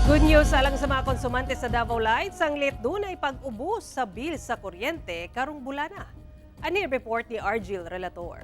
Good news alang sa mga konsumante sa Davao Light, sanglit dunay pag-ubos sa bill sa kuryente karong bulana. Ani report ni Argil Relator.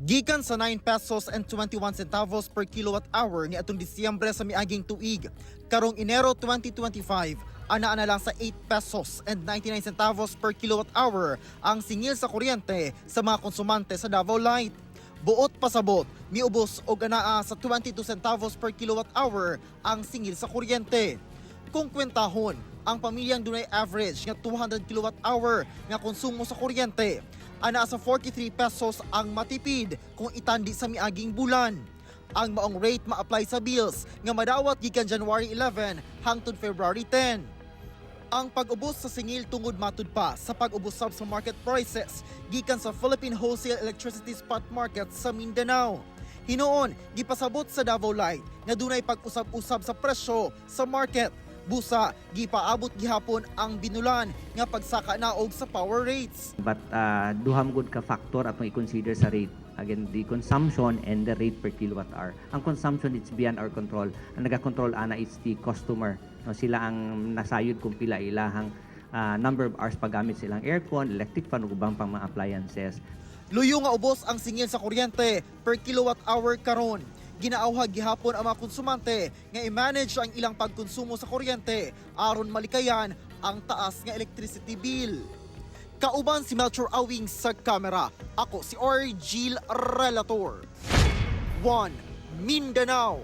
Gikan sa 9 pesos and 21 centavos per kilowatt hour ni atong Disyembre sa miaging tuig, karong Enero 2025, ana-ana lang sa 8 pesos and 99 centavos per kilowatt hour ang singil sa kuryente sa mga konsumante sa Davao Light. Buot pasabot, miubos og anaa sa 22 centavos per kilowatt hour ang singil sa kuryente. Kung kwentahon, ang pamilyang dunay average nga 200 kilowatt hour nga konsumo sa kuryente, ana sa 43 pesos ang matipid kung itandi sa miaging bulan. Ang maong rate ma-apply sa bills nga madawat gikan January 11 hangtod February 10. Ang pag-ubos sa singil tungod matud pa sa pag-ubos sab sa market prices gikan sa Philippine Wholesale Electricity Spot Market sa Mindanao. Hinuon, gipasabot sa Davao Light nga dunay pag-usab-usab sa presyo sa market. Busa, gipaabot gihapon ang binulan nga pagsaka naog sa power rates. But duha man gud ka factor atong i-consider sa rate. Again, the consumption and the rate per kilowatt hour. Ang consumption, it's beyond our control. Ang nagakontrol ana is the customer. No, sila ang nasayod kung pila ilahang number of hours paggamit silang aircon, electric fan ug ubang pang mga appliances. Luyo nga ubos ang singil sa kuryente per kilowatt hour karon. Ginaawhag gihapon ang mga konsumante nga i-manage ang ilang pagkonsumo sa kuryente aron malikayan ang taas nga electricity bill. Kauban si Melchor Awing sa kamera. Ako si Argil Relator. 1 Mindanao.